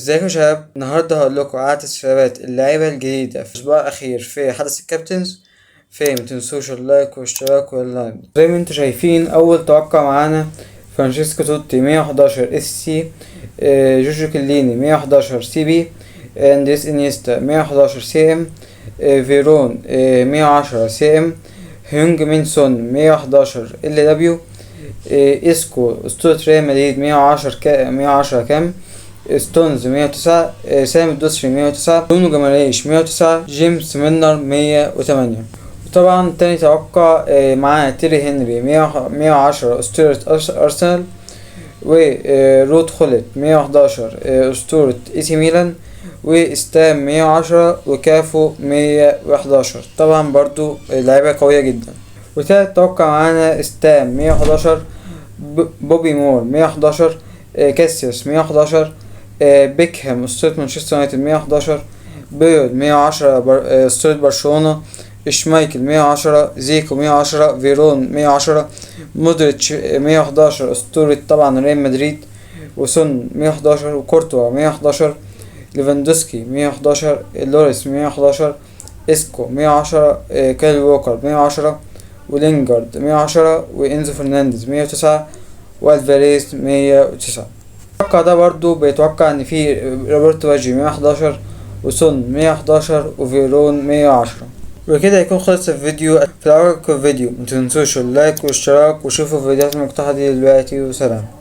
ازيكم يا شباب؟ النهارده هقول لكم على تسريبات اللعيبة الجديدة في الاسبوع الاخير في حدث ال captains. في متنسوش ال like والاشتراك، ويلا نبدأ. زي ما انتم شايفين، اول توقع معانا فرانشيسكو توتي 111 SC، جورجيو كيليني 111 CB، اندريس انيستا 111 CM، فيرون 110 CM، هيونج مين سون 111 LW، اسكو اسطورة ريال مدريد 110 110 CAM، ستونز 109، سامي الدوسري 109، برونو جماليش 109، جيمس ميلنر 108. وطبعا تاني توقع معانا تيري هنري 110 أسطورة أرسنال، ورود خولت 111 أسطورة اي سي ميلان، وستام 110، وكافو 111. طبعا برضو لعيبة قوية جدا. وتالت توقع معانا ستام 111، بوبي مور 111، كاسياس 111، بيكهام أسطورة مانشستر يونايتد 111، بيول 110 أسطورة برشلونة، شمايكل 110، زيكو 110، فيرون 110، مودريتش 111 أسطورة طبعا ريال مدريد، وسون 111، وكورتوا 111، ليفاندوسكي 111، لوريس 111، اسكو 110، كايل ووكر 110، ولينجارد 110، وإنزو فرنانديز 109، والفاريز 109. التوقع ده برضو بيتوقع ان في روبرتو باجيو 111، وسون 111، وفيرون 110. وكده يكون خلص الفيديو. في عجبكم الفيديو متنسوش ال like والاشتراك، وشوفوا الفيديوهات المقترحة دي دلوقتي، وسلام.